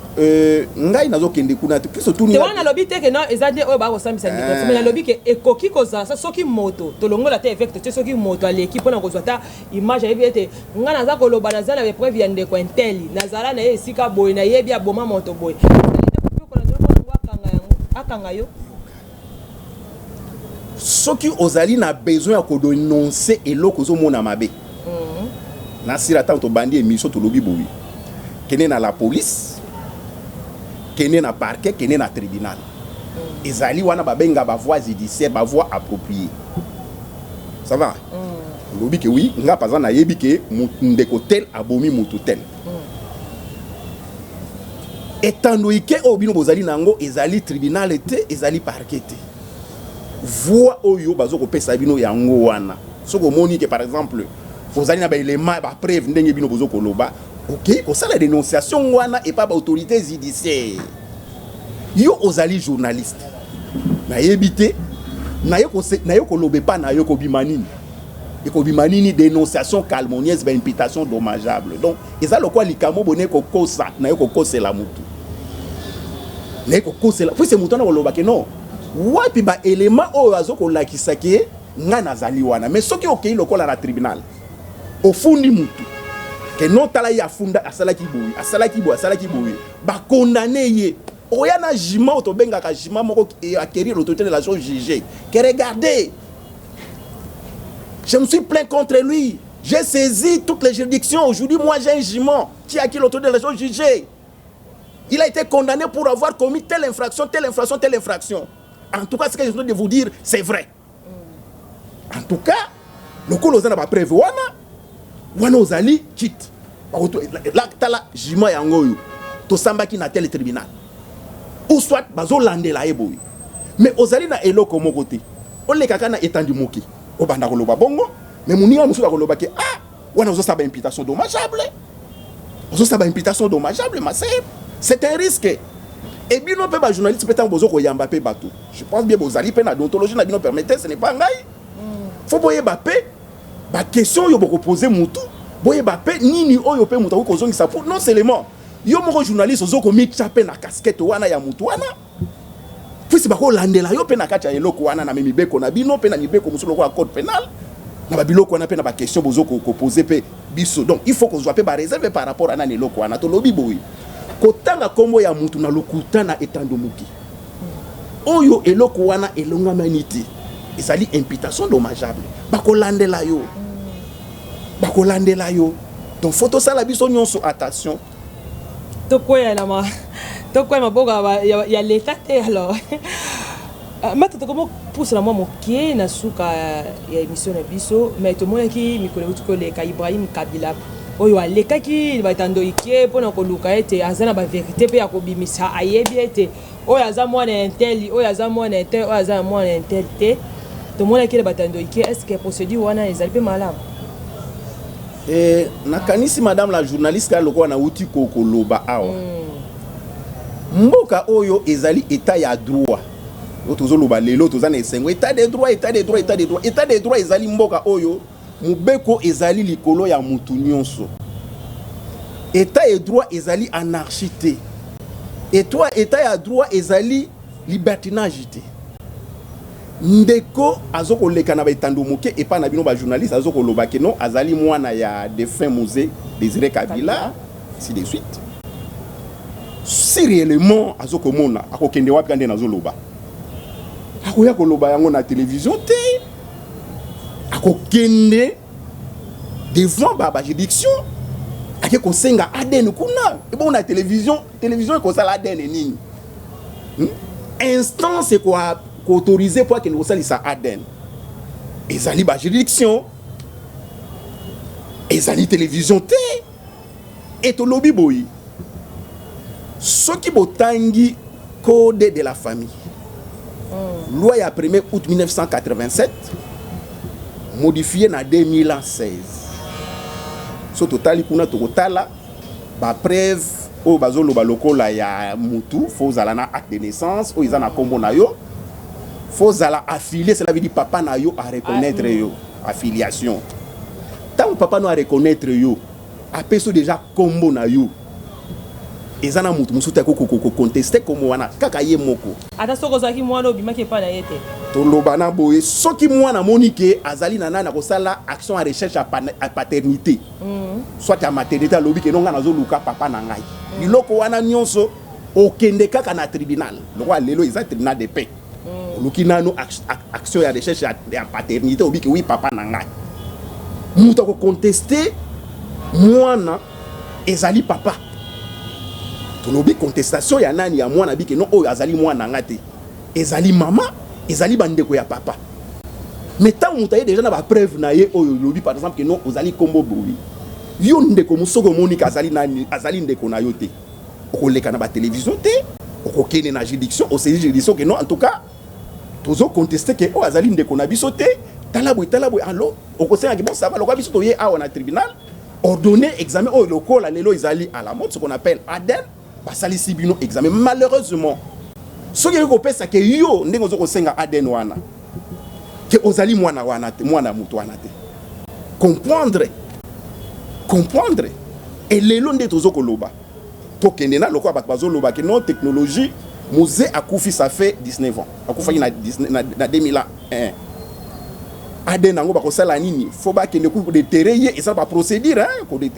ngai nazokende kuna te biso tuni. Te, wana nalobi te ke non, eza nde oyo bakosambisa ndeko, mais nalobi ke ekoki kozala sa soki moto, tolongola te évêque te, soki moto aleki mpona kozwa ta image, ayebi ete ngai naza koloba, naza na bapreuve ya ndeko un tel, nazala na ye esika boye, nayebi aboma moto boye, akanga yango, akanga yo. Soki ozali na besoin ya kodénonce eloko ozomona mabe, nasila ntango tobandi émission, tolobi boye: kende na la police, kende na parquet, kende na tribunal. Ezali wana babenga bavoie judiciaire, bavoie appropriée. Ça va? Olobi ke oui, nga par exemple nayebi ke ndeko tel abomi motu tel. Etando ike oyo bino bozali na yango ezali tribunal te, ezali parquet te. Voie oyo bazo kopesa bino yango wana. Soki omoni ke par exemple ozali na baélément, bapreuve ndenge bino bozo koloba. Okei kosala dénonciation wana epa baautorité judiciaire. Yo ozali journaliste, nayebi te naye koloba epa na yo kobima nini, ekobima nini? Dénonciation calomnieuse, baimputation dommageable. Donc eza lokola likambo bone kokosa, naye kokosela mutu, naye kokosela puisque motu wana koloba ke non, wapi baélément oyo azokolakisa ke ngai nazali wana? Mais soki okei lokola na tribunal, ofundi mutu ke non, tala ye afunda, asalaki boye, asalaki boye, asalaki boye, bakondane ye, oya na jugement oyo tobengaka jugement moko acquérir l'autorité de la chose jugée, que regardez, je me suis plaint contre lui, j'ai saisi toutes les juridictions, aujourd'hui moi j'ai un jugement qui acquis l'autorité de la chose jugée, il a été condamné pour avoir commis telle infraction, telle infraction, telle infraction. En tout cas, ce que je viens de vous dire, c'est vrai. En tout cas, lokola oza na bapreuve wana, wana ozali quitte. Tala jugement yango oyo tosambaki na tel tribunal, ou soit bazolandela ye boye. Mais ozali na eloko moko te, olekaka na etandi moke, obanda koloba bongo, mais moninga mosusu akoloba ke ah, wana ozosala baimputation dommageable, ozosala baimputation dommageable. Ma sœur, c'est un risque. Et bino mpe bajournaliste mpe, ntango bozo koyamba mpe bato, je pense bien bozali mpe na déontologie na bino. Permettez, ce n'est pas ngai, faut boyeba mpe baquestion oyo bokopose mutu, boyeba mpe nini oyo mpe moto akoki kozongisa, po non seulement yo moko journaliste ozo komitya mpe na casquette wana ya mutu wana, puisque bakolandela yo mpe na kati ya eloko wana na mibeko na bino mpe na mibeko mosusu lokola code pénal na babiloko wana mpe na baquestion bozo kopose mpe biso. Donc il faut kozwa mpe baréserve par rapport a nani eloko wana. Tolobi boye, kotanga nkombo ya mutu na lokuta na etando moke oyo, eloko wana elongamani te, ezali imputation dommageable, bakolandela yo, bakolandela yo. Donc faut tosala biso nyonso attention. Tokwea na ma tokwea maboko ya leta te. Alors mata, tokomopusana mwa moke na suka ya émission na biso, mais tomonaki mikolo euti koleka Ibrahim Kabila oyo alekaki batando ike mpona koluka ete aza na bavérité mpe ya kobimisa, ayebi ete oyo aza mwana ya un tel, oyo aza mwana ya un tel, oyo aza mwana ya un tel te. Tomonaki na batando ike, est ce que procédure wana ezali mpe malamu? Nakanisi, madame la journaliste, kaka lokola nauti koloba awa, mboka oyo ezali état ya droit. Oyo tozoloba lelo, toza na esengo, état de droit, état de droit, état de droit. État de droit ezali mboka oyo mobeko ezali likolo ya mutu nyonso. État de droit ezali anarchie te. État ya droit ezali libertinage te. Ndeko azokoleka na baetando moke epai na bino bajournaliste, azokoloba ke non, azali mwana ya défunt Mzee Désiré Kabila, ainsi de suite. Si réellement azokomona, akokende wapi? Ka nde nazoloba, akoya koloba yango na télévision te, akokende devant bajuridiction, ake kosenga ADN kuna. Ebongo na télévision, télévision ekosala ADN nini? Instance ekoautoriser po akende kosalisa ADN ezali bajuridiction, ezali télévision te. E tolobi boye, soki botangi code de la famille, loi ya 1er août 1987 modifié na 2016, so totali kuna, tokotala bapreuve oyo bazoloba lokola ya mutu, faut ozala na acte de naissance oyo eza na nkombo na yo, faut ozala affilié, cela veut dire papa na yo areconnaître yo, affiliation. Ntango papa no areconnaître yo, apesi yo déjà nkombo na yo, eza na mutu mosusu te akoki kocontester nkombo wana, kaka ye moko. Ata soki ozalaki mwana obimaki epai na ye te? Toloba na boye, soki mwana amoni ke azali na nani, akosala action ya recherche ya paternité, soit ya maternité, alobi ke no, ngai nazoluka papa na ngai. Biloko wana nyonso okende kaka na tribunal. Lokola lelo eza tribunal de paix, oluki nano action ya recherche ya paternité, obiki wi papa na ngai. Moto akocontester mwana ezali papa. Tolobi contestation ya nani? Ya mwana bike no, oyo azali mwana na nga te, ezali mama, ezali bandeko ya papa. Mais ntango moto aye déjà na bapreuve na ye oyo olobi par exemple ke non, ozali nkombo boye, yo ndeko mosoki omoni ke azali nani, azali ndeko na yo te, okoleka na batélévision te, okokende na juridiction, osaisir juridiction ke non, en tout cas tozocontester ke oyo azali ndeko na biso te, tala boye, tala boye. Alo okosengaki, bon, ça va, lokola biso toye awa na tribunal, Ordonner examen oyo lokola lelo ezali à la mode, ce qu'on appelle ADN. Basalisi bino examen. Malheureusement, soki ekoki kopesa ke yo ndenge oza kosenga ADN wana, ke ozali mwana wana te, mwana ya moto wana te, comprendre, comprendre. Elelo nde tozo koloba, tokende na lokola bato bazoloba ke non, technologie. Mzee akufi, ça fait 19 ans. Akufaki na 2001. ADN yango bakosala nini? Faut bakende kodéterrer ye. Eza baprocédure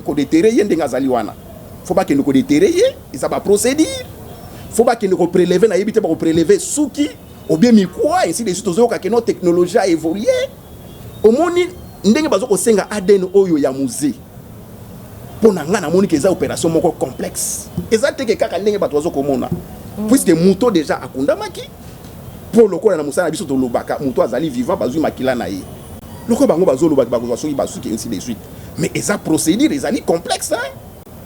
kodéterrer ye ndenge azali wana. Faut bakende kodéterrer ye, eza baprocédure. Faut bakende koprélever, nayebi te, bakoprélever suki ou bien mikwa, ainsi de suite. Tozoyoka ke non, technologie a évolué. Omoni ndenge bazo kosenga ADN oyo ya Mzee, mpo na ngai namoni ke eza opération moko complexe. Eza teke kaka ndenge bato bazo komona, puisque moto déjà akundamaki. Mpo lokola na mosala na biso tolobaka, moto azali vivant, bazwi makila na ye. Lokola bango bazolobaka, bakozwa soki basuki, ainsi de suite. Mais eza procédure ezali complexe, hein?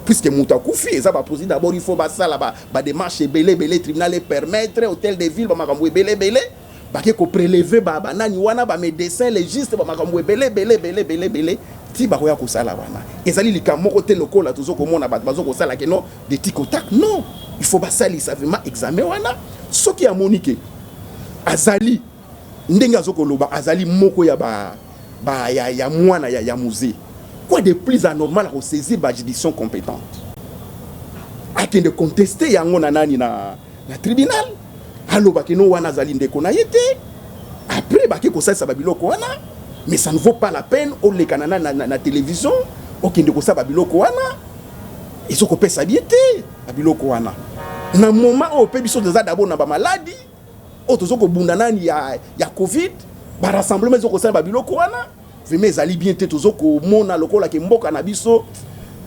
Puisque moto akufi, eza baprocédure. D'abord il faut basala badémarche ebele ebele, tribunal epermettre, hôtel de ville, bamakambo ebele ebele, bake koprélever banani wana, bamédecin légiste, bamakambo ebele ebele ebele ebele ebele ti bakoya kosala wana. Ezali likambo moko te lokola tozo komona bato bazo kosala ke non, de tic au tac. Non, il faut basalisa vraiment examen wana. Soki amoni ke azali ndenge azokoloba, azali moko ya ba, ba ya mwana ya Mzee, quoi de plus anormal akosaisir bajuridiction compétente, akende contester yango na nani, na tribunal, alobaki no wana azali ndeko na ye te. Après bake kosalisa babiloko wana. Mais ça ne vaut pas la peine oleka na télévision, okende kosala babiloko wana. Ezokopesa bien te babiloko wana na moment oyo mpe biso toza d'abord na bamaladi oyo toza kobunda nani ya Covid. Barassemblement ezokosala babiloko wana, vraiment ezali bien te. Tozo komona lokola ke mboka na biso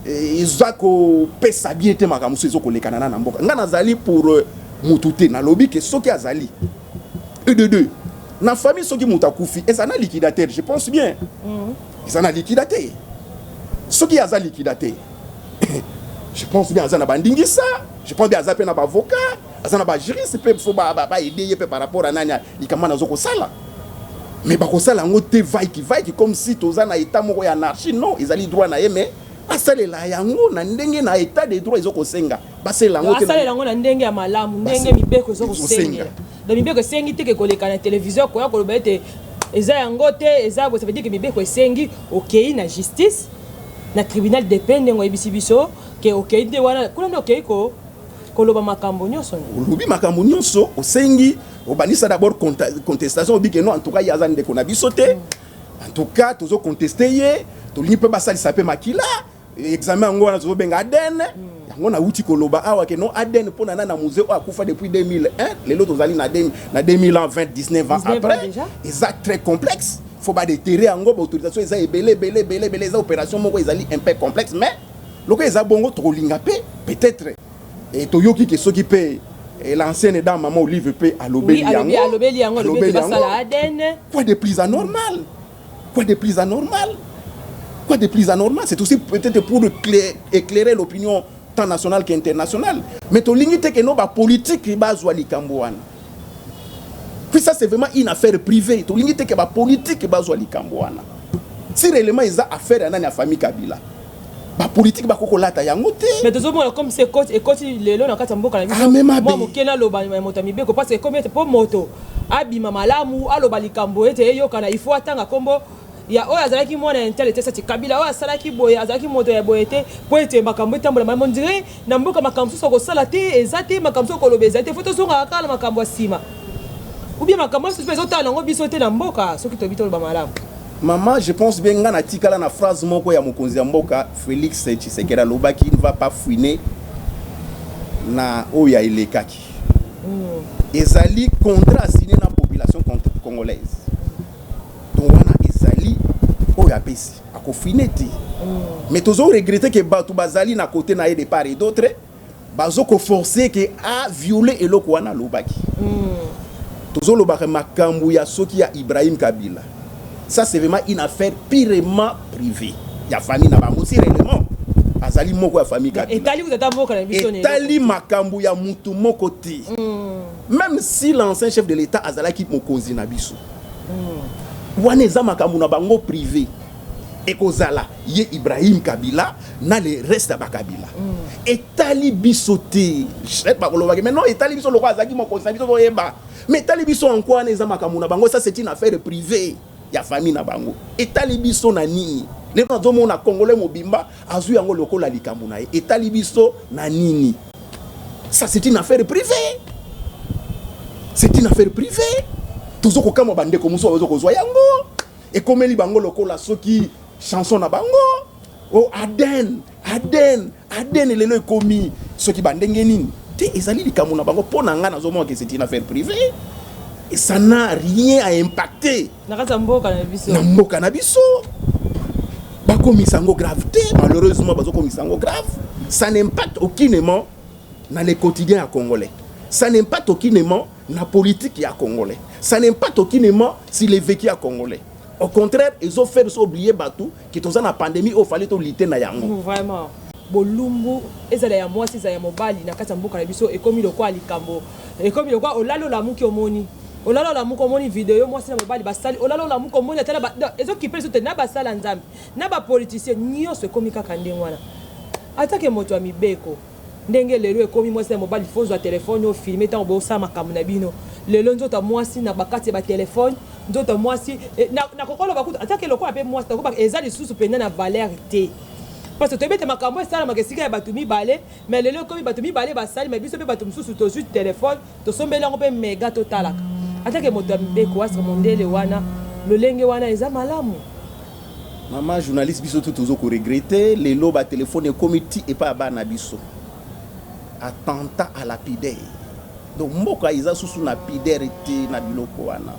eza kopesa bien te. Makambo mosusu ezokolekana na mboka. Ngai nazali pour mutu te. Nalobi ke soki azali e de deux na famille, soki moto akufi, eza na liquidateur, je pense bien eza na liquidateur. Soki aza liquidateur, je pense bien aza na bandingisa, je pense bien aza mpe na baavocat, aza na bajuriste mpe. Faut baaider ye mpe par rapport a nani, likambo nazo kosala. Mais bakosala yango te vaiki vaiki, comme si toza na état moko ya anarchie. Non, ezali droit na ye, mais asalela yango na ndenge na état de droit ezokosenga basalela yango te. Asalela yango na ndenge ya malamu, ndenge mibeko ezokosengela. Donc mibeko esengi te ke koleka na télévision, koya koloba ete eza yango te, eza boye. Ça veut dire ke mibeko esengi okei na justice, na tribunal de paix, ndenge oyebisi biso ke okei nde wana, kuna nde okei ko koloba makambo nyonso. Olobi makambo nyonso, osengi, obandisa d'abord contestation, obi ke non, en tout cas ye aza ndeko na biso te, en tout cas tozoconteste ye, tolingi mpe basalisa mpe makila, examen yango wana tozobenga ADN. Yango nauti koloba awa ke non, ADN mpo na na Mzee oyo akufa depuis 2001, lelo tozali na 2020, 19 ans 19 ans après, déjà. Eza très complexe. Faut badéterrer yango, baautorisation eza ebele ebele ebele ebele. Eza opération moko ezali un peu complexe. Mais lokola eza bongo, tokolinga mpe peut-être toyoki ke soki mpe l'ancienne dame, mama Olive mpe alobeli Oui, alobi yango. Alobeli yango, alobi ete Alobeli yango. basala ADN. Quoi de plus anormal? Quoi de plus anormal? Quoi de plus anormal? C'est aussi peut-être pour éclairer l'opinion tant nationale qu'internationale. Mais tolingi te ke no bapolitique bazwa likambo wana. Puis ça, c'est vraiment une affaire privée. Tolingi te ke bapolitique bazwa likambo wana. Si réellement eza affaire ya nani, ya famille Kabila, bapolitique bakoki kolata yango te. Mais tozomona comme se ekoti lelo na kati ya mboka na biso. Ah, mais mabe. Mwa moke naloba ya moto ya mibeko, parce que ekomi ete mpo moto abima malamu, aloba likambo ete eyokana, il faut atanga nkombo ya oyo azalaki mwana ya ntele te, sati Kabila oyo asalaki boye, azalaki moto ya boye te, mpo ete makambo etambola malamu. On dirait na mboka makambo mosusu akosala te, eza te makambo mosusu akoloba eza te. Faut tozongaka kaka na makambo ya nsima, ou bien makambo mosusu mpe ezotala nango biso te na mboka, soki toyebi toloba malamu. Mama, je pense bien nga natikala na phrase moko ya mokonzi ya mboka Félix Tshisekedi. Alobaki il ne va pas fouiner na oyo ya elekaki. Ezali contrat signé na population congolaise. Donc wana ezali oyo apesi, akofouiner te. Mais tozo regretter ke bato bazali na côté na ye de part et d'autre, bazokoforcer ke avioler eloko wana alobaki. Tozolobaka makambo ya soki ya Ibrahim Kabila, ça c'est vraiment une affaire purement privée ya famille na bango. Si réellement azali moko ya famille Kabila, etali kuta ata mboka na biso na eloko. Etali makambo ya mutu moko te. Même si l'ancien chef de l'État azalaki mokonzi na biso, wana eza makambo na bango privé. Ekozala ye Ibrahim Kabila na le reste ya bakabila. Etali biso te. Bakolobaki mais non, etali biso lokola azalaki mokonzi na biso, toyeba. Mais etali biso en quoi? Wana eza makambo na bango, ça c'est une affaire privée ya famille na bango. Etali biso na nini? Lelo nazomona Congolais mobimba azwi yango lokola likambo na ye. Etali biso na nini? Ça c'est une affaire privée, c'est une affaire privée. Tozo kokamwa bandeko mosusu bazo kozwa yango, ekomeli bango lokola soki chanson na bango o ADN, ADN, ADN. Lelo ekomi soki bandenge nini te, ezali likambo na bango. Mpo na ngai, nazomona ke c'est une affaire privée et ça n'a rien à impacter na kati ya mboka na biso. Na mboka na biso. Bakomisa yango grave te. Malheureusement bazokomisa yango grave. Ça n'impacte aucunement na le quotidien ya Congolais, ça n'impacte aucunement na politique ya Congolais, ça n'impacte aucunement sur le vécu ya Congolais. Au contraire, ezofaire biso oublier bato ke toza na pandémie oyo fallait tolutter na yango. Vraiment, bolumbu, ezala ya mwasi, ezala ya mobali, na kati ya mboka na biso ekomi lokola likambo, ekomi lokola olala, olamuki, omoni, olala, olamuki, omoni video mwasi na mobali basali, olala, olamuki, omoni ata ezokipe biso te. Na basala Nzambe, na bapoliticien, nyonso ekomi kaka ndenge wana. Atake moto ya mibeko, ndenge lelo ekomi mwasi na mobali, faut ozwa telefone, ofilmer ntango bosala makambo na bino. Lelo nzoto ya mwasi na bakati ya batelefone, nzoto ya mwasi nakokoloba kutu atake lokola mpe mwasi nakoba eza lisusu mpenza na valeur te, parce que toyebi ete makambo esalamaka esika ya bato mibale. Mais lelo ekomi bato mibale basali, mais biso mpe bato mosusu tozwi telefone, tosombeli yango mpe mega, totalaka. Atake moto ya mibeko, asika mondele wana, lolenge wana eza malamu? Mama journaliste, biso tu tozo koregretter. Lelo batelefone ekomi ti epai ya bana biso, attentat à la pudeur. Donc mboka eza susu na pudeur te na biloko wana.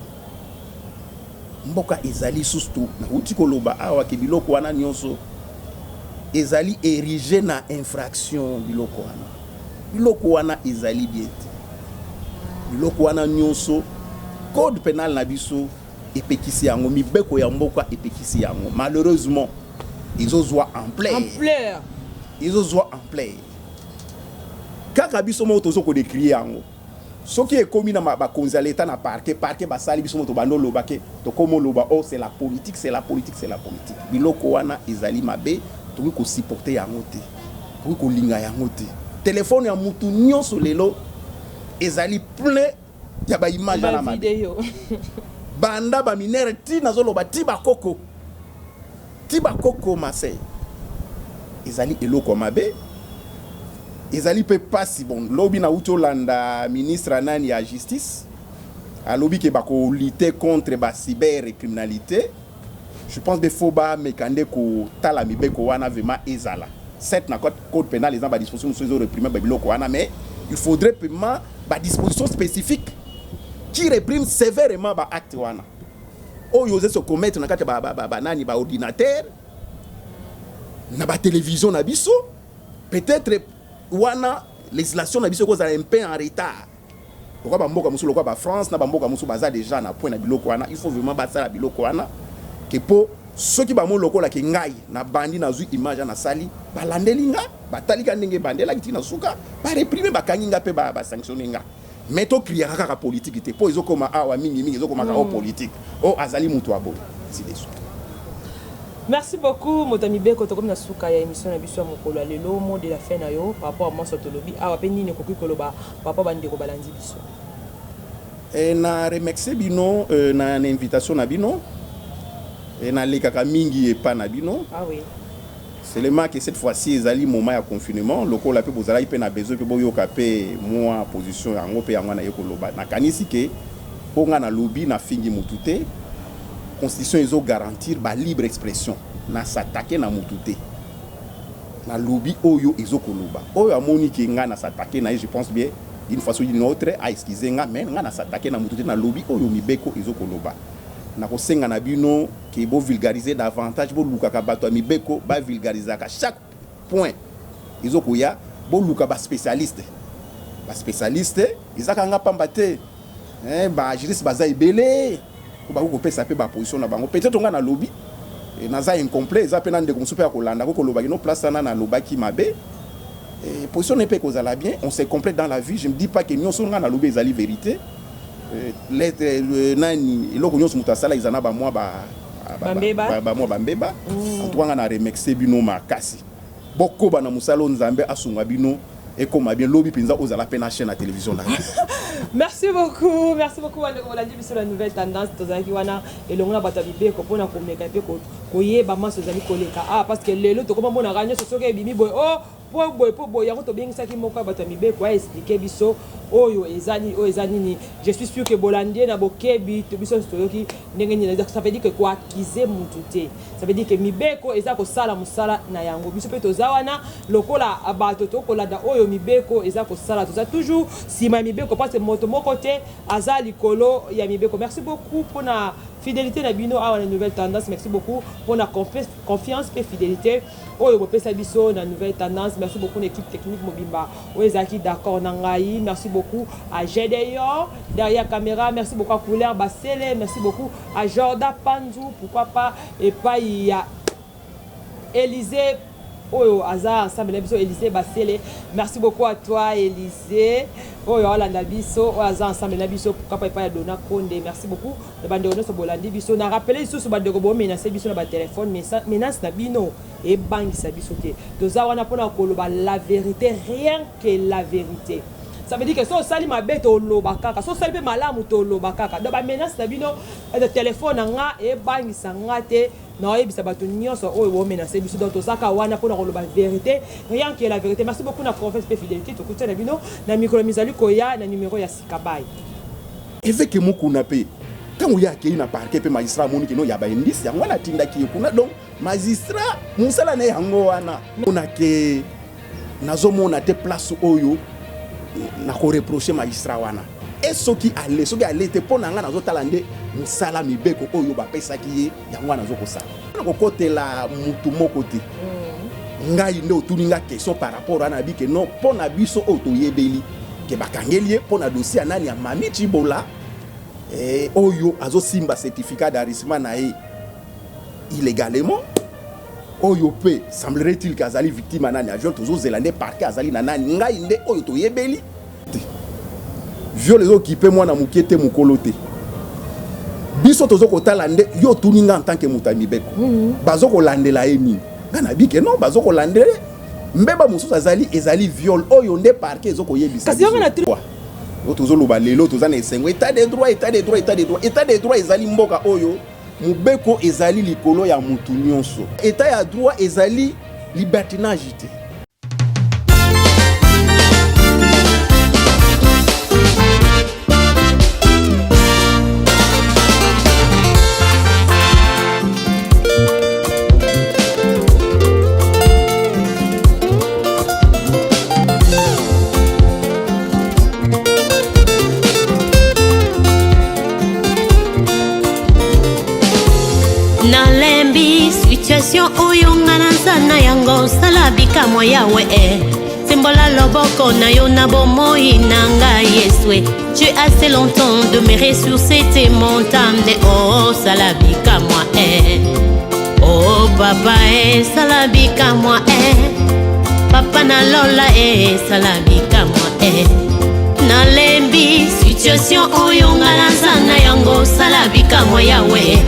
Mboka ezali susu, nauti koloba awa ke biloko wana nyonso ezali érigé na infraction. Biloko wana ezali bien te. Biloko wana nyonso, code pénal na biso epekisi yango, mibeko ya mboka epekisi yango. Malheureusement ezozwa ampleur. Ampleur. Ezozwa ampleur. Kaka biso moko tozo kodécrier yango. Soki ekomi na bakonzi ya leta na parquet basali, biso moto bando oloba ke tokómi oloba: "Oh, c'est la politique, c'est la politique, c'est la politique." Biloko wana ezali mabe, tokoki kosupporter yango te, tokoki kolinga yango te. Telefone ya mutu nyonso lelo ezali plein ya baimage wana mabe. Bavideo. Banda bamineurs ti nazoloba ti bakoko, ti bakoko mase. Ezali eloko ya mabe, ezali mpe pasi. Bon, lobi nauti olanda ministre nani ya Justice, alobi ke bakolutter contre bacybercriminalité. Je pense que faut bameka nde kotala mibeko wana vraiment ezala. Certes, na code pénal eza badisposition mosusu ezoréprimer babiloko wana, mais il faudrait vraiment badisposition spécifique qui réprime sévèrement baacte wana oyo oza se commettre na kati ya banani, baordinateur, na batélévision na biso. Peut-être wana législation na biso ekozala un peu en retard lokola bamboka mosusu, lokola bafrance na bamboka mosusu baza déjà na point na biloko wana. Il faut vraiment basala biloko wana ke mpo soki bamoni lokola ke ngai na bandi, nazwi image, nasali, balandeli nga, batali ka ndenge ebandelaki ntina suka, baréprimer, bakangi nga mpe basanctionner nga. Mais tocriaka kaka politike te, mpo ezokoma awa mingimingi ezokomaka o politique, o azali moto ya boye, ainsi de suite. Merci beaucoup, moto ya mibeko. Tokomi na suka ya émission na biso ya mokolo ya lelo. Mot de la fin na yo par rapport à nyonso tolobi awa, mpe nini okoki koloba par rapport bandeko balandi biso? E, na remercie bino na invitation na bino. E, nalekaka mingi epa na bino. Ah oui. Seulement que cette fois-ci ezali moment ya confinement, lokola mpe bozalaki mpe na besoin mpe boyoka mpe mwa position yango mpe yango wana ye koloba. Nakanisi ke mpo nga nalobi, nafingi mutu te. Constitution ezogarantir balibre expression. Nas'attaquer na mutu te, nalobi oyo ezokoloba. Oyo amoni ke nga nas'attaquer na ye, je pense bien, d'une façon ou d'une autre aexcuser nga, mais nga nas'attaquer na mutu te, nalobi oyo mibeko ezokoloba. Nakosenga na bino ke bovulgariser davantage, bolukaka bato ya mibeko bavulgarisaka chaque point ezokoya, boluka baspécialiste. Baspécialiste ezaka nga pamba te, bajuriste baza ebele po bakoki kopesa mpe baposition na bango. Peut-être nga nalobi naza incomplet, eza mpe na ndeko mosusu mpe ya kolanda ko kolobaki no place wana nalobaki mabe, position na ye mpe ekozala bien. On se complète dans la vie. Je me dis pas que nyonso nga nalobi ezali vérité. Lettre nani, eloko nyonso moto asala eza na bamwa ba bamwa bambeba. En tout cas, nga na remercier bino makasi. Bokoba na mosala oyo, Nzambe asunga bino, ekoma bien lobi mpenza, ozala mpe na chaîne ya télévision na yo. Merci beaucoup, merci beaucoup, bandeko bolandi biso la Nouvelle Tendance. Tozalaki wana elongo na bato ya mibeko mpona komeka mpe koyeba maso ezali koleka. Ah, parce que lelo tokoma monaka nyonso soki ebimi boye, o po boye, po boye. Yango tobengisaki moko ya bato ya mibeko aexpliquer biso oyo eza nini, oyo eza nini. Je suis sûr que bolandi ye na bokebi. To biso nyonso toyoki ndenge nini. Ça veut dire que koaccuser mutu te, ça veut dire que mibeko eza kosala mosala na yango. Biso mpe toza wana lokola bato tokolanda oyo mibeko eza kosala. Toza toujours nsima ya mibeko, parce que moto moko te aza likolo ya mibeko. Merci beaucoup mpona fidélité na bino awa na Nouvelle Tendance. Merci beaucoup mpona confiance mpe fidélité oyo bopesa biso na Nouvelle Tendance. Merci beaucoup na équipe technique mobimba oyo ezalaki d'accord na ngai. Merci beaucoup à Gédéon derrière caméra, merci beaucoup à Couleur Basele, merci beaucoup à Jordan Panzu, pourquoi pas epai ya Élysée oyo aza ensemble na biso, Élysée Basele. Merci beaucoup à toi, Élysée, oyo aolanda biso, oyo aza ensemble na biso, pourquoi pas epai ya Dona Konde. Merci beaucoup na bandeko nyonso bolandi biso. Na rappeler lisusu, bandeko bomenacer biso na batelefone, menace na bino ebangisa biso te. Toza wana mpona koloba la vérité, rien que la vérité. Ça veut dire que so osali mabe, toloba kaka. So osali mpe malamu, toloba kaka. Donc bamenace na bino telefone na nga ebangisa nga te. Naoyebisa bato nyonso oyo bomenacer biso, donc tozaka wana mpona koloba vérité, rien que la vérité. Merci beaucoup na confiance mpe fidélité. Tokutia na bino na mikolo mizali koya na numero ya sika. Bai. Évêque Mokuna mpe, ntango ye akei na parquet mpe magistrat amoni keno ya baindice, yango wana atindaki ye kuna. Donc magistrat, mosala na ye yango wana. Mona ke nazomona te place oyo nakoreprocher magistrat wana. E soki ale, soki ale te, mpo na ngai nazotala nde mosala mibeko oyo bapesaki ye, yango wana azokosala. Nakokotela mutu moko te. Ngai nde otuni nga question par rapport wana, nabi ke non, mpo na biso oyo toyebeli ke bakangeli ye mpo na dossier ya nani, ya Mami Cibola, oyo azosimba certificat d'enregistrement na ye illégalement, oyo mpe semblerait-il ke azali victime ya nani, ya viol. Tozozela nde parquet azali na nani. Ngai nde oyo toyebeli te, viol ezokipe mwana moke te, mokolo te. Biso tozo kotala nde yo otuni nga en tant que moto ya mibeko, bazo kolandela ye nini? Nga nabi ke non, bazo kolandela mbeba mosusu azali, ezali viol oyo nde parquet ezokoyebisa. Kasi yango na Oyo tozoloba lelo, toza na esengo. État de droit, état de droit, état de droit, état de droit ezali mboka oyo mobeko ezali likolo ya mutu nyonso. État ya droit ezali libertinage te. Nalembi situation oyo nga naza na yango. Sala bikamwa, Yawe e, sembola loboko na yo na bomoi na ngai, Yesu. J'ai assez longtemps demeuré sur cette montagne. Oh, sala bikamwa e, oh papa e, sala bikamwa e, papa na lola e, sala bikamwa e. Nalembi situation oyo nga naza na yango. Sala bikamwa, Yawe,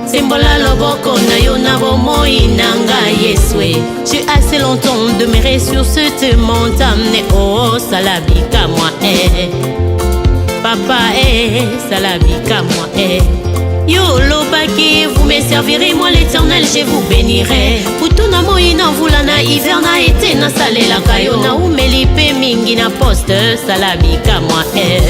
sembola loboko na yo na bomoi na ngai, Yesu. J'ai assez longtemps demeuré sur cette montagne. Oh, sala bikamwa e, papa e, sala bikamwa e. Yo olobaki: "Vous me servirez, moi l'Éternel je vous bénirai." Butu na moi, na mvula, na hiver, na été, nasalelaka yo, naumeli mpe mingi na poste. Sala bikamwa e.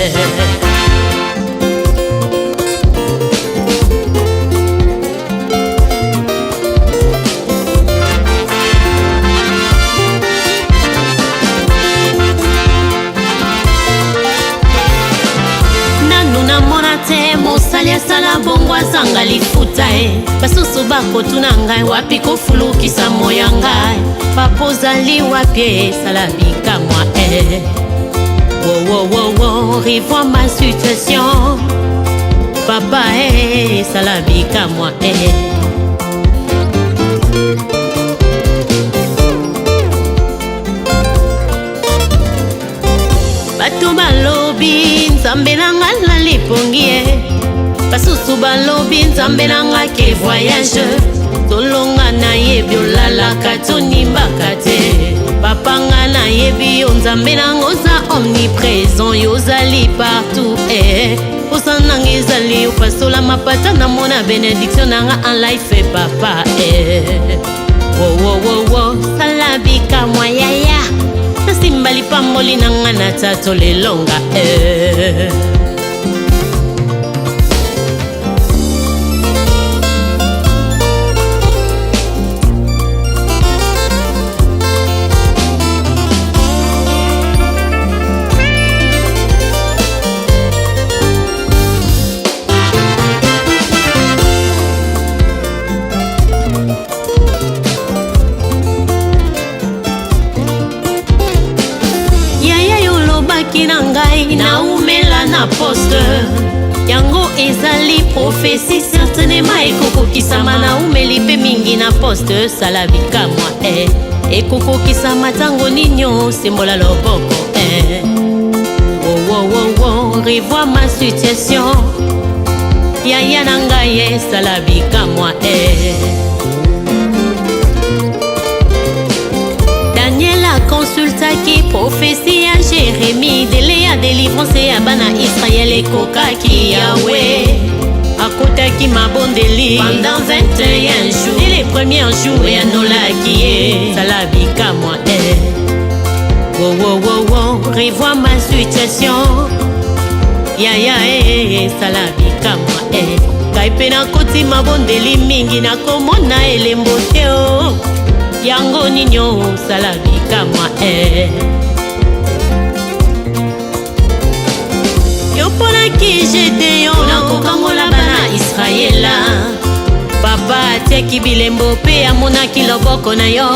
Nanu namona te mosali asala bongo azanga lifuta e. Basusu bakotuna ngai wapi kofulukisa moya ngai. Papa, ozali wapi? Esala bikamwa e. Wowowowo, revois ma situation, papa e, esala bikamwa e. Bato balobi Nzambe na ngai na lipongi ye. Basusu balobi nzambe na nga ke voyage tolonga nayebi olalaka tonimbaka te papa nga nayebi yo nzambe nanga oza omniprésent yo ozali partout eh. Posa nanga ezali opasola mapata namona benediction nanga en life papa eh. Wowowowo sala bikamwa yaya nasimba lipamboli nanga na tato lelonga eh. Yaya yo olobaki na ngai naumela na poste yango ezali prophetie certainement ekokokisama naumeli mpe mingi na poste sala bikamwa eh. Ekokokisama ntango nini osembola loboko eh. Wowowowo revoir ma situation yaya na ngai esala bikamwa eh. Daniel akonsultaki prophetie ya Jérémie dele ya délivrance ya bana Israël ekokaki Yahweh akotaki mabondeli pendant 21 jours dès les premiers jours eyanolaki ye sala bikamwa eh. Wo wo wo wo revoir ma situation yaya eh, sala bikamwa eh. Ngai mpe nakoti mabondeli mingi nakomona elembo te o yango nini osala bikamwa eh. Yo mponaki Gedeon nakokangola bana Israela papa atiaki bilembo mpe amonaki loboko na yo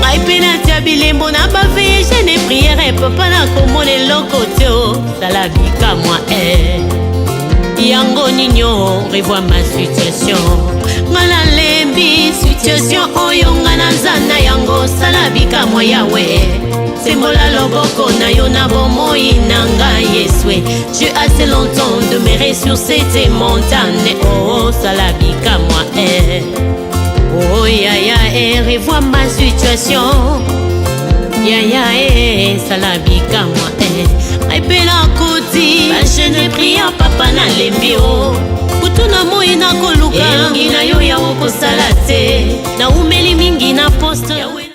ngai mpe natia bilembo na baveye jeune priere papa nakomona eloko te osala bikamwa eh. Yango nini revoir ma situation nga nalembi situation oyo nga naza na yango sala bikamwa yawe sembola loboko na yo na bomoi na ngai Yesue j'ai assez longtemps demeuré sur cette montagne oh sala bikamwa eh. Oh yaya eh, revoir ma situation yaya eh, sala bikamwa eh. Ngai mpe nakoti bajeune prière papa nalembi o kutu na moi nakoluka elongi na yo yawo kosala te naumeli mingi na poste.